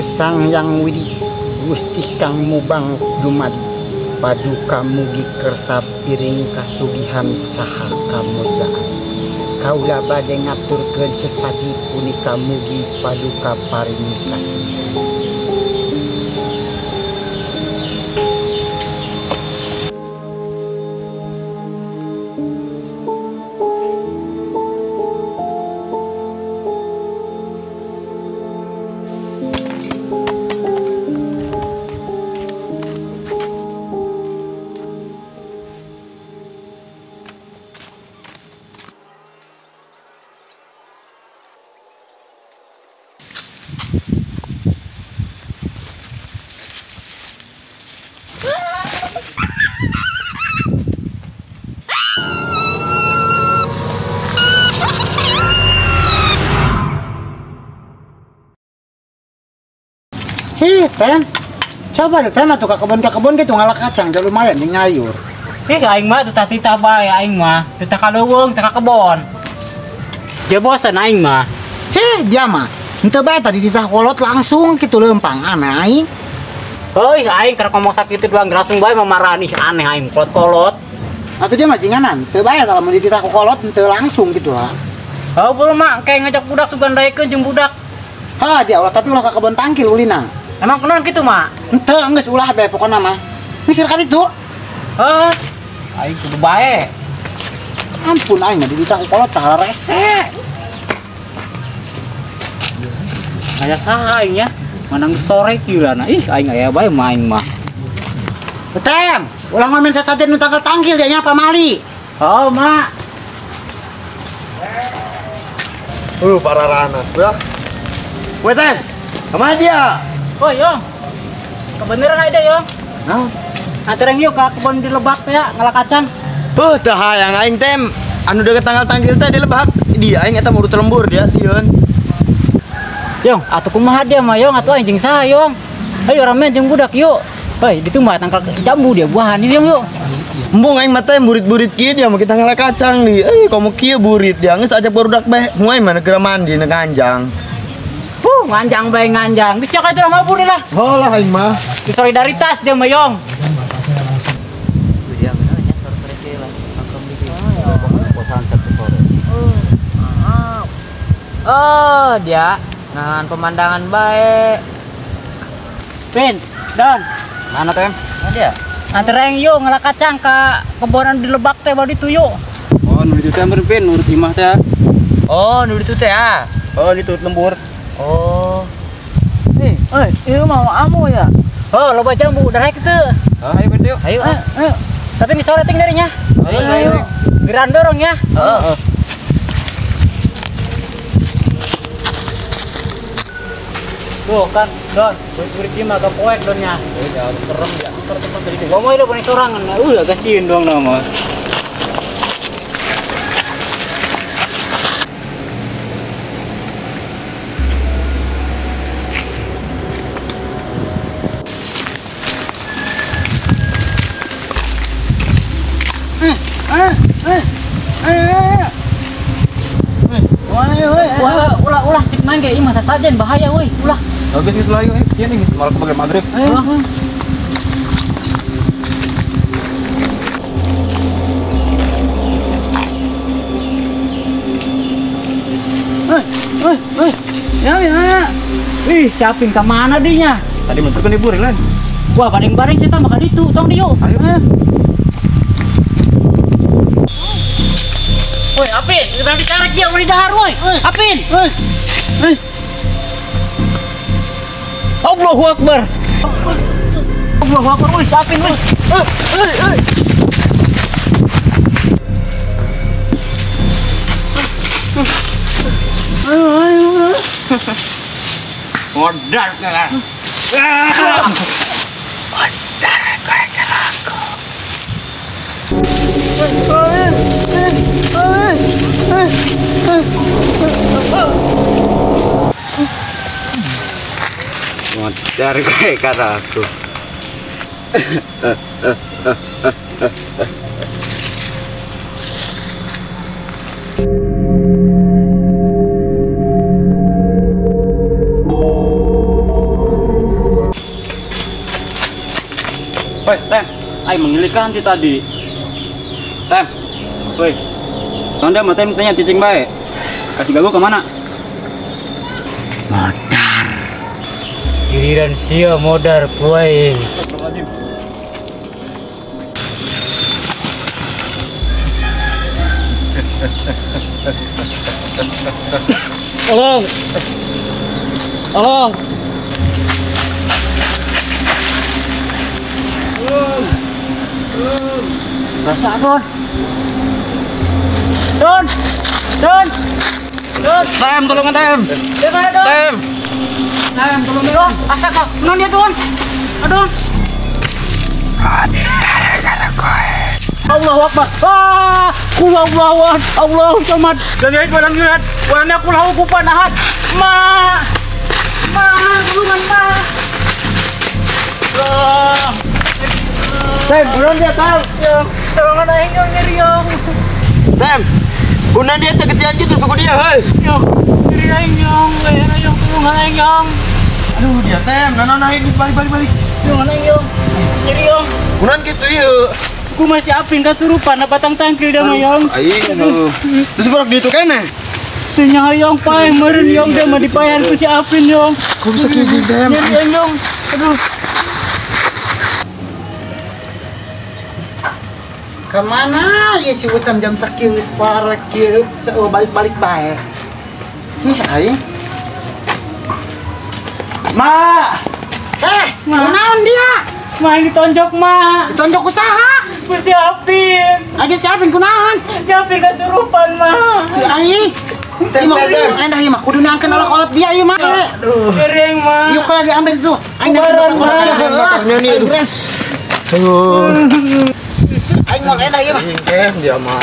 Sang Yang Widi Gusti Kang Mubang Dumadi paduka mugi kersa piring kasugihan saha kamulyaan kaula bade ngaturkeun sesaji punika mugi paduka paringi kasugihan. Ten, coba deh ten atuh ka kebun gitu ngalah kacang jauh lumayan nih ngayur. Aing mah tuh tita bae aing mah, teu ka leuweung, teu ka kebon. Dia bosan aing mah. Heh, dia mah. Henteu bae tadi titah kolot langsung kitu leumpang aneh aing. Heuh, aing keur ngomong sakitu doang langsung bae mamarani aneh aing kolot-kolot. Atuh dia mah jinganan, teu bae kalau mun dititah ku kolot henteu langsung gitu lah. Heuh, beuh mah kayak ngajak budak sugan daekeun jeung budak. Hah, dia ulah tapi ulah ka kebon tangkil ulina. Emang kunaon kitu mah? Henteu geus ulah bae pokona mah. Ngisir ka ditu. Heuh. Aing kudu bae. Ampun aing mah dititah ku kolot tah rese. Aya saha aing nya? Manang sore kieu lah. Ih aing aya bae main mah. Betem, ulah ngamen sasajen nu tangkal tangkil dia nya pamali. Oh, Mak. Pararana ya. Weh, Tem. Kemana dia? Oh, Yong. Kebeneran aja, Yong. Nah. Antereng yuk ke kebun di Lebak teh ya, ngalah kacang. Heuh, tah hayang aing tem. Anu deket tanggal tangkil teh di Lebak. Dia aing eta urut lembur dia sieun. Yong, atuh kumaha dia mah, Yong? Atuh aing jeung saha, Yong? Ayo ramean jeung budak yuk. Hei, ditu mah tangkal jambu dia buahan ieu, Yong yuk. Embung aing mah teh burit-burit kieu dia mah kita ngalah kacang di. Eh, komo kieu burit dia geus ajak barudak bae. Mu aing mah negara mandi nganjang. Nganjang bae nganjang. Geus cak atuh mabur lah. Oh lah aing mah. Di solidaritas dia mah, Yong. Oh, dia nahan pemandangan baik. Pin, Don. Mana tem? Ada. Antereng yuk ngalah kacang ke kebonan di Lebak teh baru ditu yuk. Oh, nu ditu teh Pin, nurut imah teh. Oh, nu ditu teh ah. Oh, ditu lembur. Oh. Ieu mau amu ya. Oh, loba jambu darek teu. Oh, ayo gede yuk. Ayo. Ayo. Tapi ini sore ting darinya. Ayo, ayo. Geran dorong ya. Heeh. Tuh kan, Don, burit-burit dia agak poek donnya. Ya, serem ya. Teman tadi ngomong itu paling sorangan. Agak sieun doang nama. Ulah, ulah si main ge ieu mah sasajen bahaya euy, ulah. Oke geus lah ayo, ieu nih malah ke maghrib. Ayo. Woi, woi. Ya, ya. Ih, siapin ke mana dinya? Tadi mentur kan ibu lain. Wah, bareng-bareng saya tambah ka ditu, tong dieu. Ayo. Woi, Apin, kita dicarek dia udah dahar woi. Apin. Woi. Woi. Allahu Akbar. Allahu Akbar, woi, Apin woi. Woi, woi. Modar kan. Modar kayak aku. Modar kayak aku. Woi, Tem, aing mengilikan ti tadi. Tem, woi, Tonda mah Tem tanya cicing bae. Kasih gagu kemana? Modar. Giliran sia modar kuaing. Tolong. Tolong. Rasa Don. Don. Don. Don. Tem, tolongan Tem. Don. Tem. Tem, tolong Don. Astaga, non dia Don. Don. Allahu Akbar. Ah, qul Allahu ahad, Allahu samad. Lam yalid walam yulad, walam yakul lahu kufuwan ahad. Ma. Ma, tulungan ma. Ah. Tem, kunaon dia, Tem? Yong, tolongan aing yong nyeri yong. Tem, kunaon dia tegetian gitu suku dia, hei. Yong, nyeri aing yong, aing yong, tulungan aing yong. Aduh dia, Tem, naon aing balik balik balik. Tulungan aing yong, nyeri yong. Kunaon kitu ieu? Ku masih apin kan surupan, na batang tangkil dah mah yong. Aing, terus borok ditu keneh. Teu nyaho yong paeh meureun yong dia mah dipaehan ku si Apin yong. Kok bisa kieu Tem? Nyeri aing yong. Aduh. Kemana ya si Utam jam sakieu geus parek kieu balik-balik bae. Nih aing. Ma. Kunaon dia? Ma ini ditonjok, Ma. Ditonjok ku saha? Ku si Apin. Aja si Apin kunaon? Si Apin kasurupan, Ma. Ya aing. Tem, tem. Endah ieu mah kudu nangkeun olot-olot dia ieu mah. Aduh. Kering, Ma. Yuk kalau diambil tuh. Aing Kubaran, Ma. Aduh. Aing mau endah ieu mah. Tem dia mah.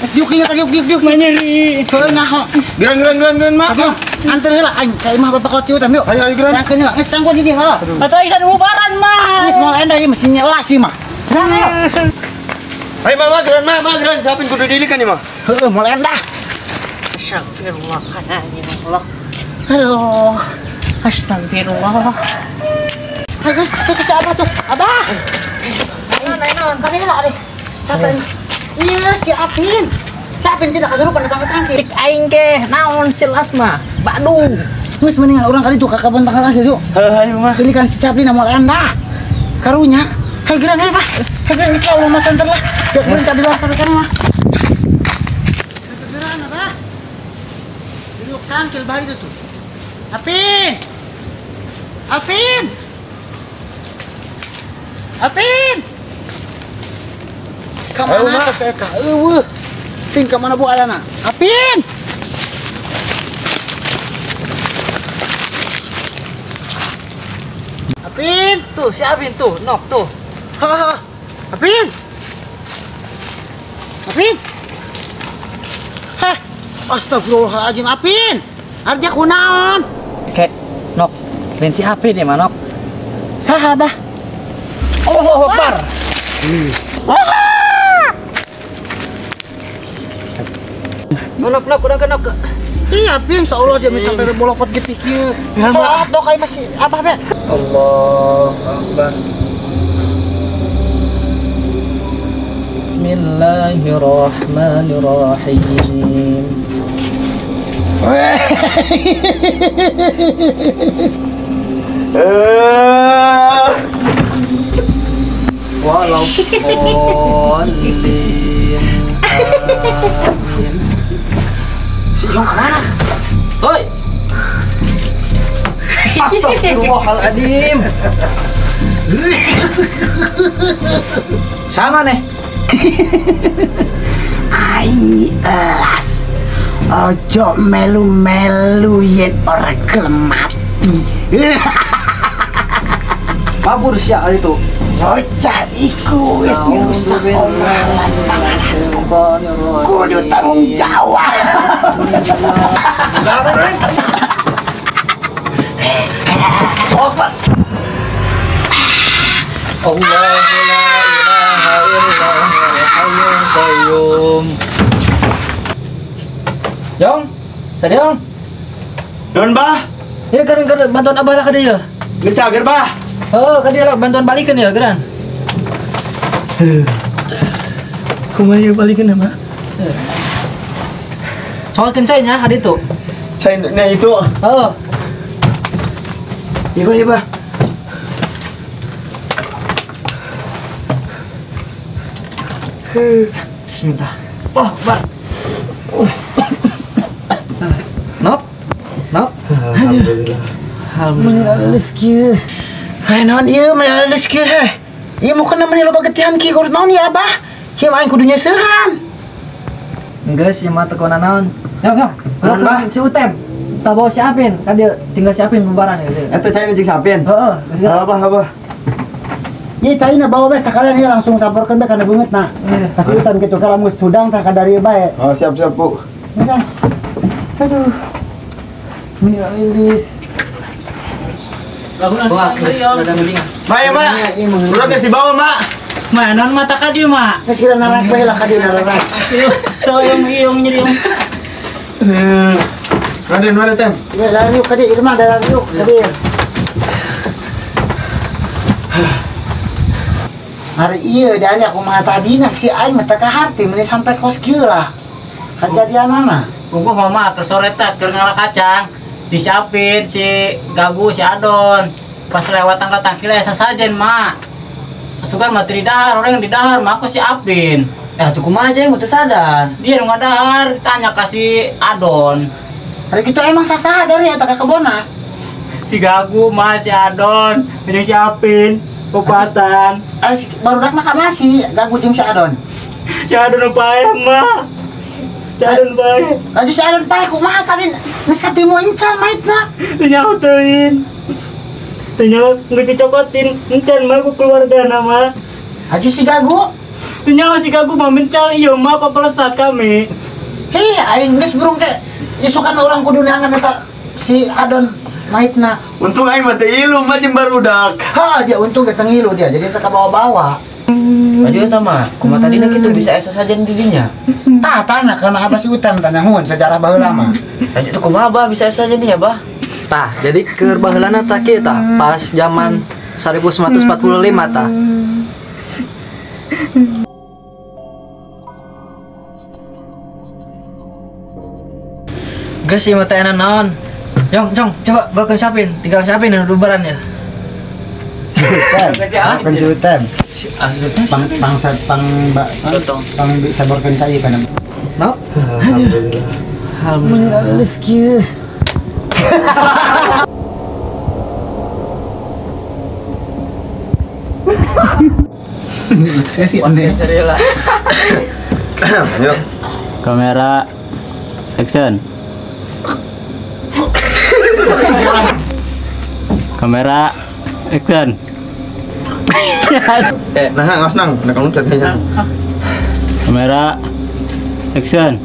Geus diuk ieu diuk diuk diuk. Ma nyeri. Heuh nyaho. Geran geran geran geran mak. Anter heula aing ka imah bapak kolot ciutam yuk. Ayo ayo geran. Tangkeun heula geus tangkeun di dieu heula. Atuh aing bubaran, Ma. Geus moal endah ieu mesti nyelas ieu mah. Geran ayo. Ayo mama geran mah, mah geran siapin kudu dilikan ieu mah. Heuh moal endah. Astagfirullahaladzim Allah. Aduh, astagfirullah. Ayo, tuh tuh abah tuh, abah. Naon, naon. Kali lah, adeh. Siapa ini? Iya, si Apin. Si Apin tidak kasurupan datang ke tangki. Cek aing ke, naon si Lasma, Badung. Geus mendingan urang kali tuh ka kebun tangkal akhir yuk. Heuh hayu mah. Ini kan si Capli moal endah. Karunya. Hai geran hayu, Pak. Hai geran geus lah ulah mah santer lah. Jangan tadi luar kan mah. Geran abah. Duduk tangkil bari itu tuh. Apin. Apin. Apin. Kamana ka saya ka eueuh. Ting ka mana bu ayana? Apin. Apin. Tuh, si Apin tuh, nok tuh. Haha. Apin. Apin. Heh. Astagfirullahaladzim Apin. Arja kunaon? Kek, nok. Lain si Apin ya, Manok. Saha bah? Allahu Akbar. Wah! Nok nok udah kenok. Iya, Pin, insyaallah dia bisa sampai bolopot gitu kieu. Dok aing masih apa be? Allahu Akbar. Bismillahirrahmanirrahim. Walau si Yong kemana? Oi! Astagfirullahaladzim. Sama nih. Ai elas. Ojo melu-melu yen ora gelem mati. Kabur sia itu. Bocah iku wis ngrusak omah lan pangananku. Kudu tanggung jawab. Allahu la ilaha illa huwal hayyul qayyum. Yong, Sadiong. Don bah. Ya keren keren bantuan abah lah ka dieu. Geus cager bah. Oh, ka dieu lah bantuan balikeun ya geran. Kumaha ieu balikeun mah? Soal kencai nya ka ditu. Cai nya itu. Heeh. Iya bah, iya bah. Bismillah. Oh, Pak. Nop. Nop. Alhamdulillah. Alhamdulillah. Rezeki. Hei, naon ieu meni rezeki heh. Ieu mukena meni loba getihan ki kudu naon ya Abah? Ieu mah aing kudu nyeusehan. Geus ieu mah teu kunaon naon. Yuk, yuk. Bah, si Utem. Tah bawa si Apin, kan dia tinggal si Apin pembaran ya. Eta cai jeung si Apin. Heeh. Apa apa. Ieu caina bawa bae sakalian ieu langsung samporkeun bae kana beungeut nah. Kasih utan kitu ka lamun sudang tah ka dari bae. Oh, siap siap, Bu. Aduh. Meni lilis. Wah, ada mendingan. Ma ya, Ma. Urang geus dibawa, Ma. Ma, naon mata ka dieu, Ma? Geus sira narak bae lah ka dieu narak. So, yung iyong nyeri. Raden, mana tem? Ya, dari yuk ka dieu, Irma dari yuk ka dieu. Hari iya dari aku mah tadi nah si aing mah teu kaharti meni sampai kos kieu lah. Kejadian mana? Bungku mama keur sore teh keur ngala kacang. Disiapin si Gagu si Adon. Pas lewat tangga tangkil aya sasajen, Mak. Sugan mah teu didahar, orang yang didahar mah aku si Apin. Eh, tuh kumaha aja yang teu sadar. Dia nu ngadahar, tanya ka si Adon. Hari kitu emang sasaha dari eta ka kebonna. Si Gagu mah si Adon, ini si Apin, opatan. Barudak mah ka masih Gagu jeung si Adon. Si Adon paeh mah. Si Adon paeh. Laju si Adon paeh kumaha kali geus satimu encan maitna. Teu nyaho teuing. Teu nyaho geus dicokotin encan mah ku keluargana mah. Laju si Gagu. Teu nyaho si Gagu mah mencal ieu mah papelesat kami. Hei, aing geus burung teh isukan urang kudu neangan eta si Adon maitna. Untung aing mah teu ilu mah jeung barudak. Ha, dia untung ge teu ngilu dia, jadi teu kabawa-bawa. Maju eta mah, kumaha tadina kitu bisa aya sasajen di dinya. Tah tanah kana apa si Utam tanah hun sejarah baheula mah. Lanjut tuh kumaha bah bisa aya sasajen dinya bah? Tah, jadi keur baheulana tah kieu tah, pas zaman 1945 tah. Geus ieu mah teh naon? Yong, Cong, coba bawa ke siapin, tinggal siapin dan dubaran ya. Pencutan. Pang pang pang pang saborkeun cai kana. Mau? Alhamdulillah. Alhamdulillah. Rezeki. Seri lah. Yuk. Kamera action. Kamera action. Nah, ngas nang, nah kamu cari. Kamera action.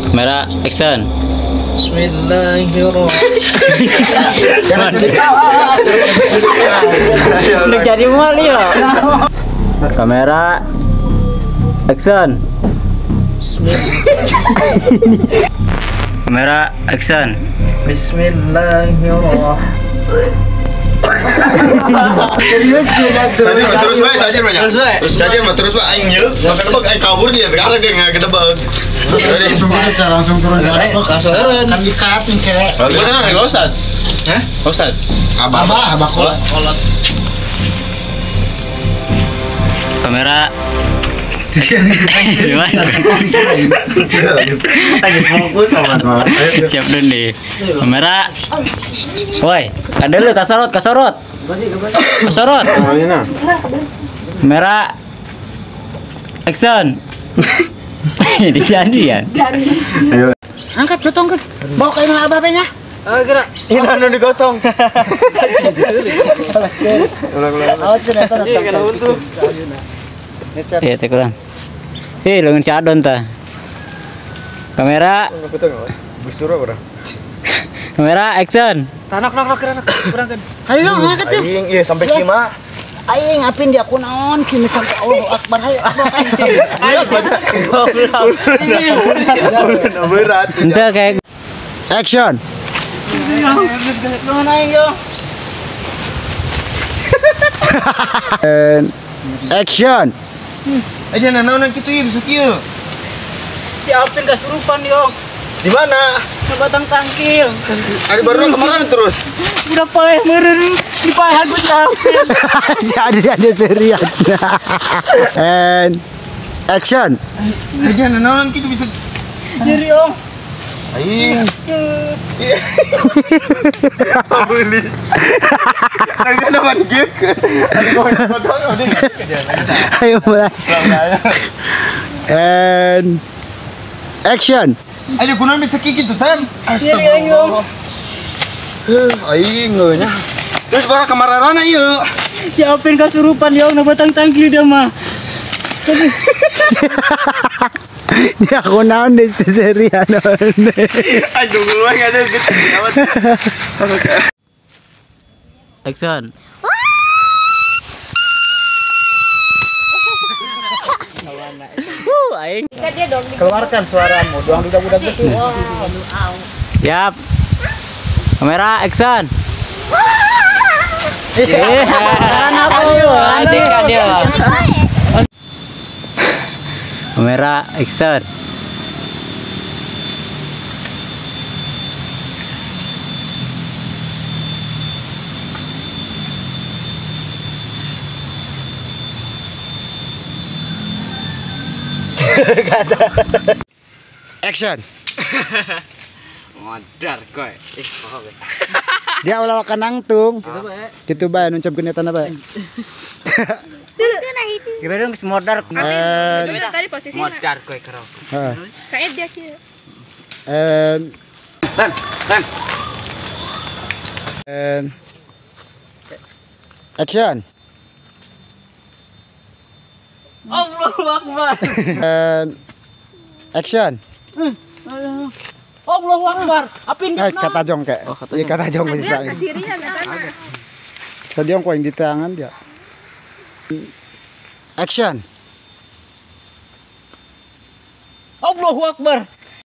Kamera action. Bismillahirrahmanirrahim. Jadi mual ya. Kamera Action. Kamera action. Bismillahirrahmanirrahim. Serius tadi terus bae saja mah. Terus saja mah terus bae aing nyelup sampai kedebeg aing kabur dia karena dia enggak kedebeg. Langsung turun langsung turun. Kan dikat kayak. Bener enggak Ustaz? Hah? Ustaz. Abah abah kolot. Kamera lagi fokus sama. Siap dulu nih. Kamera. Woi, ada lu kasorot, kasorot. Kasorot. Kamera. Action. Di sini ya. Angkat gotong kan. Bawa ke imah abah nya. Oh, gerak. Ini anu digotong. Iya, teh kurang. Ih, lengan si Adon ta. Kamera. Kamera action. Tanak nak nak kurang kan. Ayo angkat tuh. Aing ieu sampai kima. Aing apin dia kunaon kini sampai Allahu Akbar hayo. Ayo berat. Ente kayak action. And action. Aja nanaonan kitu ieu bisa kieu. Si Apin kasurupan yo. Di mana? Ke batang tangkil. Ari baru kemarin terus. Udah paeh meureun dipaehan ku si Apin. Si Adi ada serian. And action. Aja nanaonan kitu bisa. Nyeri om. Aing. Beli. Harga nama digeukkeun. Ayo mulai. And action. Ayo kunaon bisa kitu tem. Astagfirullah. Heuh, aing nya. Terus bara kamarana ieu. Si Apin kasurupan yo na batang tangkil dia mah. Dia kunaon di seserian. Aduh, gua enggak ada gitu. Action. Aing. Keluarkan suaramu, doang budak-budak itu. Siap. Kamera action. Apa dia? Kamera action. Action. Modar koy. Dia ulah kanangtung. Kitu bae nuncapkeun eta bae. Gimana geus modar. Tadi posisinya. Modar koy kerok. Heeh. Kayak dia kieu. Tan, tan. Action. Allahu Akbar. Action. Allahu Akbar. Apin kata jong kayak. Iya kata jong bisa. Tadi yang koin di tangan dia. Action. Allahu Akbar.